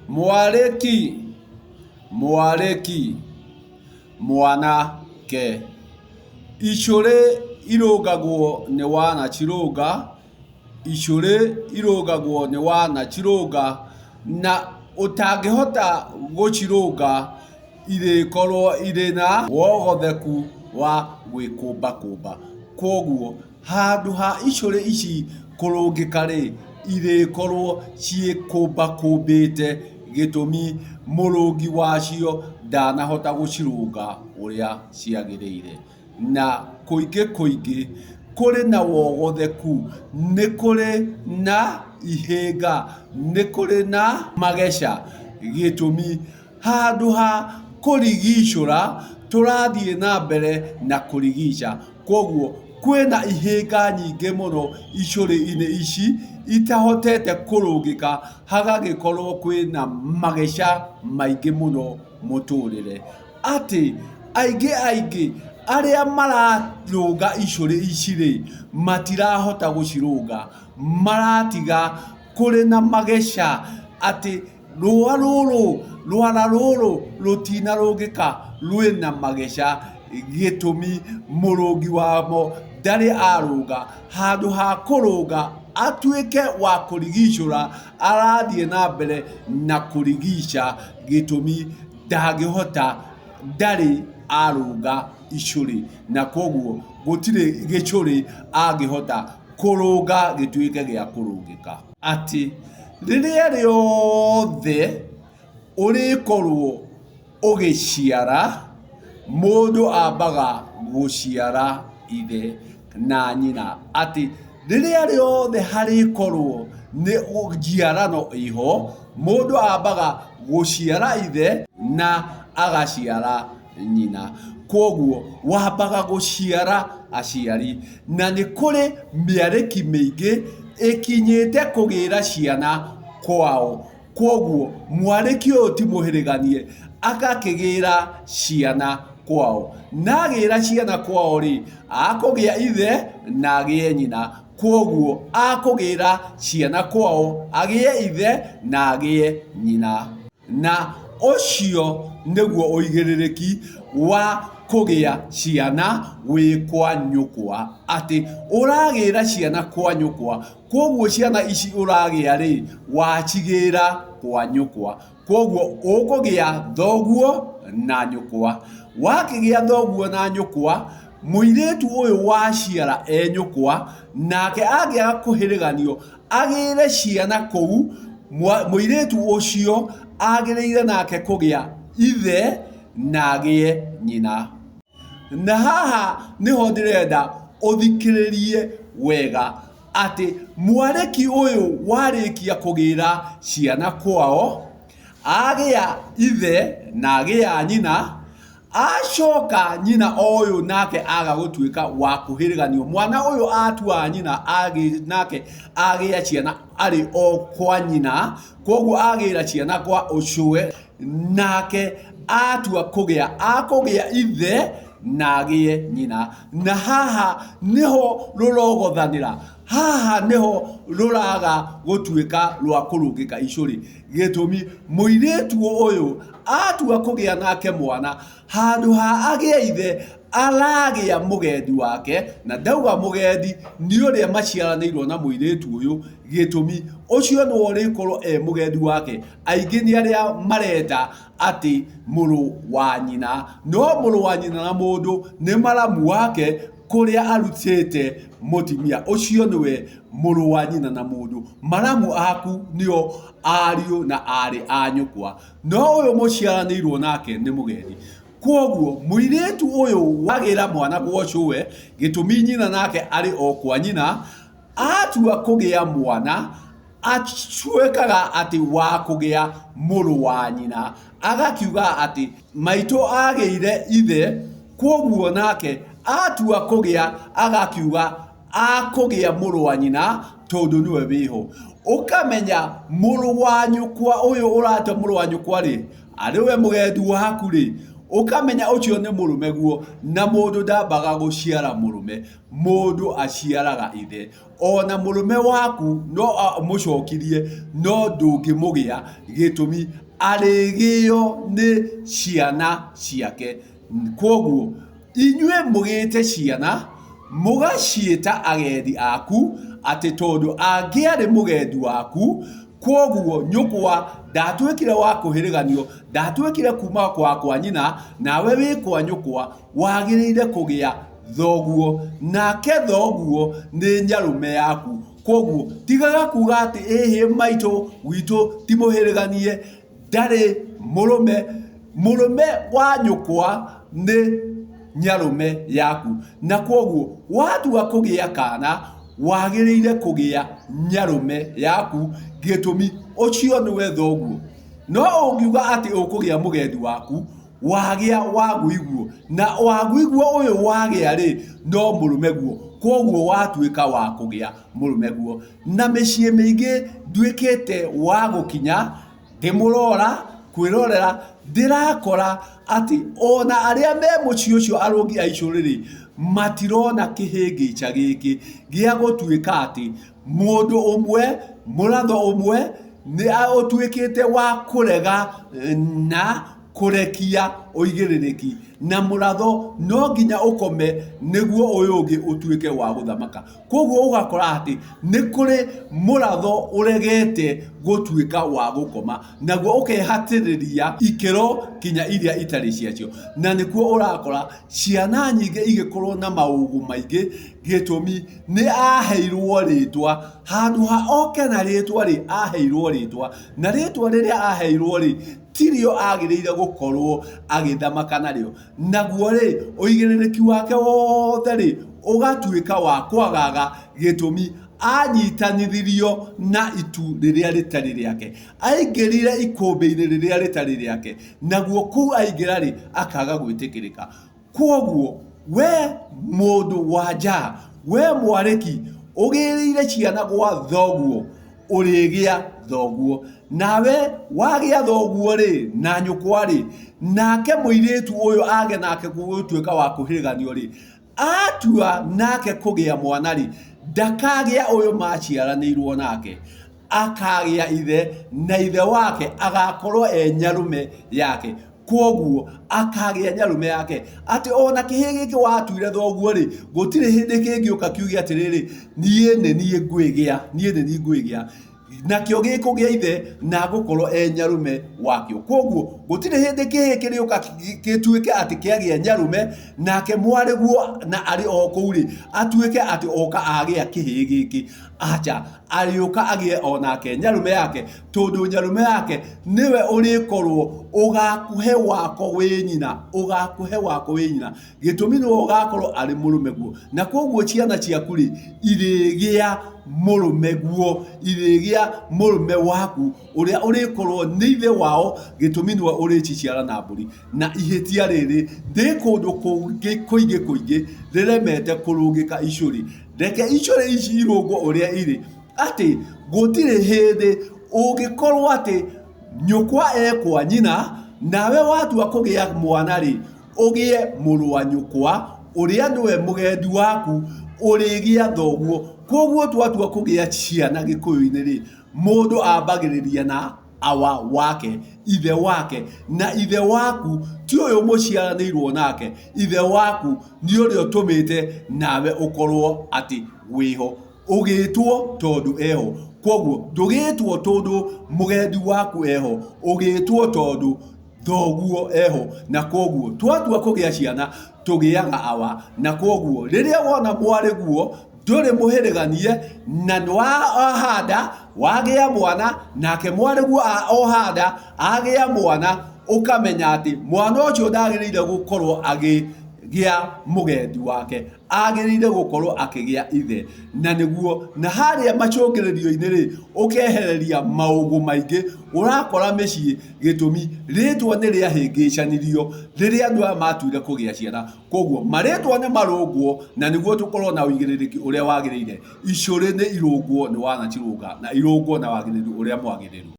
Mwarĩki, mwarĩki, mwanake. Icũrĩ irũngagwo nĩ wanacirũnga, icũrĩ irũngagwo nĩ wanacirũnga, na ũtangĩhota gũcirũnga irĩkorwo irĩ na wogotheku wa gwĩkũmbakũmba. Kwoguo handũ ha icũrĩ ici kũrũngĩka-rĩ, irĩkorwo ciĩkũmbakũmbĩte gĩtũmi mũrũngi wacio ndanahota gũcirũnga ũrĩa ciagĩrĩire. Na kũingĩ kũingĩ kũrĩ na wogotheku, nĩ kũrĩ na ihĩnga, nĩ kũrĩ na mageca gĩtũmi handũ ha kũrigicũra tũrathiĩ na mbere na kũrigica. Kwoguo kwĩna ihĩnga nyingĩ mũno icũrĩ-inĩ ici itahotete kũrũngĩka hagagĩkorwo kwĩna mageca maingĩ mũno mũtũrĩre. Atĩ aingĩ aingĩ arĩa mararũnga icũrĩ ici rĩ, matirahota gũcirũnga, maratiga kũrĩ na mageca atĩ Rũa rũrũ, rwara rũrũ rũtinarũngĩka rwĩna mageca, gĩtũmi mũrũngi wamo ndarĩ arũnga, handũ ha kũrũnga atuĩke wa kũrigicũra, arathiĩ na mbere na kũrigica, gĩtũmi ndangĩhota, ndarĩ arũnga icũrĩ, na kwoguo gũtirĩ gĩcũrĩ angĩhota kũrũnga gĩtuĩke gĩa kũrũngĩka. Atĩ rĩrĩa rĩothe ũrĩkorwo ũgĩciara, mũndũ ambaga gũciara ithe na nyina. Atĩ rĩrĩa rĩothe harĩkorwo nĩ njiarano ĩho, mũndũ ambaga gũciara ithe na agaciara nyina. Kwoguo wambaga gũciara aciari. Na nĩ kũrĩ mĩarĩki mĩingĩ ĩkinyĩte kũgĩra ciana kwao. Kwoguo mwarĩki ũyũ ti mũhĩrĩganie agakĩgĩra ciana kwao. Na agĩra ciana kwao rĩ, akũgĩa ithe na agĩe nyina. Kwoguo akũgĩra ciana kwao agĩe ithe na agĩe nyina. Na ũcio nĩguo ũigĩrĩrĩki wa kũgĩa ciana wĩ kwa nyũkwa, atĩ ũragĩra ciana kwa nyũkwa, kwoguo ciana ici ũragĩa rĩ, wacigĩra kwa nyũkwa. Kwoguo ũkũgĩa thoguo na nyũkwa. Wakĩgĩa thoguo na nyũkwa, mũirĩtu ũyũ waciara e nyũkwa, nake angĩaga kũhĩrĩganio agĩre ciana kũu, mũirĩtu ũcio agĩrĩire nake kũgĩa ithe na agĩe nyina. Na haha nĩho ndĩrenda ũthikĩrĩrie wega atĩ mwarĩki ũyũ warĩkia kũgĩra ciana kwao, agĩa ithe na agĩa nyina, Acoka nyina o ũyũ nake aga gũtuĩka wa kũhĩrĩganio. Mwana ũyũ atua nyina nake agĩa ciana arĩ o kwa nyina, kwoguo agĩra ciana kwa ũcũwe, nake atua kũgĩa, akũgĩa ithe na agĩe nyina. Na haha nĩho rũrogothanĩra, haha nĩho rũraga gũtuĩka rwa kũrũngĩka icũrĩ. Gĩtũmi, mũirĩtu ũyũ atua kũgĩa nake mwana, handũ ha agĩe ithe, aragĩa mũgendi wake, na ndauga mũgendi nĩ ũrĩa maciaranĩirwo na mũirĩtu ũyũ, gĩtũmi, ũcio nĩwe ũrĩkorwo e mũgendi wake. Aingĩ nĩ arĩa mareta atĩ mũrũ wa nyina, no mũrũ wa nyina na mũndũ nĩ maramu wake kũrĩa arutĩte mũtumia ũcio nĩwe mũrũ wa nyina na mũndũ. Maramu aku nĩo ariũ na aarĩ a nyũkwa, no ũyũ mũciaranĩirwo nake nĩ mũgendi. Kwoguo mũirĩtu ũyũ wagĩra mwana gwa cũwe, gĩtũmi nyina nake arĩ o kwa nyina, atua kũgĩa mwana atuĩkaga atĩ wa kũgĩa mũrũ wa nyina. Agakiuga atĩ maitũ agĩire ithe, kwoguo nake atua kũgĩa agakiuga akũgĩa mũrũ wa nyina tondũ nĩwe wĩho. Ũkamenya mũrũ wa nyũkwa ũyũ ũrate mũrũ wa nyũkwa rĩ, arĩ we mũgendi waku rĩ, Ũkamenya ũcio nĩ mũrũme guo, na mũndũ ndambaga gũciara mũrũme, mũndũ aciaraga ithe. Ona mũrũme waku no amũcokirie no ndũngĩmũgĩa, gĩtũmi arĩgĩo nĩ ciana ciake. Kwoguo inyuĩ mũgĩte ciana mũgaciĩta agendi aku, atĩ tondũ angĩarĩ mũgendi waku, kwoguo nyũkwa ndatuĩkire wa kũhĩrĩganio, ndatuĩkire kuma kwa kwa nyina, nawe wĩ kwa nyũkwa, wagĩrĩire kũgĩa thoguo, nake thoguo nĩ nyarũme yaku. Kwoguo tigaga kuga atĩ ĩhĩ maitũ witũ ti mũhĩrĩganie, ndarĩ mũrũme. Mũrũme wa nyũkwa nĩ nyarũme yaku, na kwoguo watua kũgĩa kana wagĩrĩire kũgĩa nyarũme yaku, gĩtũmi ũcio nĩwe thoguo. No ũngiuga atĩ ũkũgĩa mũgendi waku, wagĩa waguiguo, na waguiguo ũyũ wagĩa rĩ, no mũrũme guo, kwoguo watuĩka wa kũgĩa mũrũme guo. Na mĩciĩ mĩingĩ nduĩkĩte wa gũkinya ndĩmũrora kwĩrorera, ndĩrakora atĩ ona arĩa me mũciĩ ũcio arũngi a icũrĩ-rĩ, matirona kĩhĩngĩca gĩkĩ gĩa gũtuĩka atĩ mũndũ ũmwe, mũratho ũmwe nĩ ũtuĩkĩte wa kũrega na kũrekia ũigĩrĩrĩki, na mũratho no nginya ũkome nĩguo ũyũ ũngĩ ũtuĩke wa gũthamaka. Koguo ũgakora atĩ nĩ kũrĩ mũratho ũregete gũtuĩka wa gũkoma, naguo ũkehatĩrĩria ikĩro kinya iria itarĩ ciacio. Na nĩkuo ũrakora ciana nyingĩ igĩkorwo na maũgũ maingĩ, gĩtũmi nĩ aheirwo rĩtwa, handũ ha oke na rĩtwa rĩ, aheirwo rĩtwa, na rĩtwa rĩrĩa aheirwo rĩ, tirio agĩrĩire gũkorwo agĩthamaka narĩo. Naguo rĩ, ũigĩrĩrĩki wake wothe rĩ, ũgatuĩka wa kwagaga, gĩtũmi anyitanithirio na itu rĩrĩa rĩtarĩ rĩake, aingĩrire ikũmbĩ-inĩ rĩrĩa rĩtarĩ rĩake, naguo kũu aingĩra rĩ, akaga gwĩtĩkĩrĩka. Kwoguo we mũndũ wa nja, we mwarĩki, ũgĩrĩire ciana gwa thoguo, ũrĩgĩa thoguo. Nawe wagĩa thoguo rĩ, na nyũkwa rĩ, nake mũirĩtu ũyũ age nake gũtuĩka wa kũhĩrĩganio rĩ, atua nake kũgĩa mwana rĩ, ndakagĩa ũyũ maciaranĩirwo nake, akagĩa ithe, na ithe wake agakorwo e nyarũme yake. Kwoguo akagĩa nyarume yake, atĩ ona kĩhĩ gĩkĩ watuire thoguo rĩ, gũtirĩ hĩndĩ kĩngĩũka kiuge atĩrĩrĩ, niĩ nĩ niĩ ngwĩgĩa, niĩ nĩ niĩ ngwĩgĩa. Nakĩo gĩkũgĩa ithe na gũkorwo e nyarume wakĩo. Kwoguo gũtirĩ hĩndĩ kĩhĩ kĩrĩũka gĩtuĩke atĩ kĩagĩa nyarume, nake mwarĩguo na arĩ o kũu rĩ, atuĩke atĩ oka agĩa kĩhĩ gĩkĩ. Acha, arĩũka agĩe onake nyarume yake, tondũ nyarume yake nĩwe ũrĩkorwo ũgakũhe wako wĩ nyina, ũgakũhe wako wĩ nyina, gĩtũmi nĩwe ũgakorwo arĩ mũrũme guo. Na kwoguo ciana ciaku rĩ, irĩgĩa mũrũme guo, irĩgĩa mũrũme waku ũrĩa ũrĩkorwo nĩ ithe wao, gĩtũmi nĩwe ũrĩciciara na mbũri. Na ihĩtia rĩrĩ rĩ kũndũ kũngĩ kũingĩ kũingĩ rĩremete kũrũngĩka icũrĩ. Reke icũrĩ ici irũngwo ũrĩa irĩ, atĩ gũtirĩ hĩndĩ ũngĩkorwo atĩ nyũkwa ekwa nyina, nawe watua kũgĩa mwana rĩ, ũgĩe mũrũ wa nyũkwa ũrĩa nĩwe mũgendi waku, ũrĩgĩa thoguo. Kwoguo twatua kũgĩa ciana gĩkũyũ-inĩ rĩ, mũndũ ambagĩrĩria na awa wake, ithe wake, na ithe waku ti ũyũ mũciaranĩirwo nake, ithe waku nĩ ũrĩa ũtũmĩte nawe ũkorwo atĩ wĩho, ũgĩtwo tondũ eho. Kwoguo ndũgĩtwo tondũ mũgendi waku eho, ũgĩtwo tondũ thoguo eho. Na kwoguo twatua kũgĩa ciana tũgĩaga awa, na kwoguo rĩrĩa wona mwarĩguo ndũrĩ mũhĩrĩganie na nĩ wahanda wagĩa mwana, nake mwarĩguo ohanda agĩa mwana, ũkamenya atĩ mwana ũcio ndagĩrĩire gũkorwo agĩgĩa mũgendi wake, agĩrĩire gũkorwo akĩgĩa ithe. Na nĩguo na harĩa macũngĩrĩrio-inĩ rĩ, ũkehereria maũgũ maingĩ ũrakora mĩciĩ, gĩtũmi rĩtwa nĩ rĩahĩngĩcanirio rĩrĩa andũ aya matuire kũgĩa ciana. Koguo marĩtwa nĩ marũngwo na nĩguo tũkorwo na ũigĩrĩrĩki ũrĩa wagĩrĩire. Icũrĩ nĩ irũngwo nĩ wanacirũnga na irũngwo na wagĩrĩru ũrĩa mwagĩrĩru.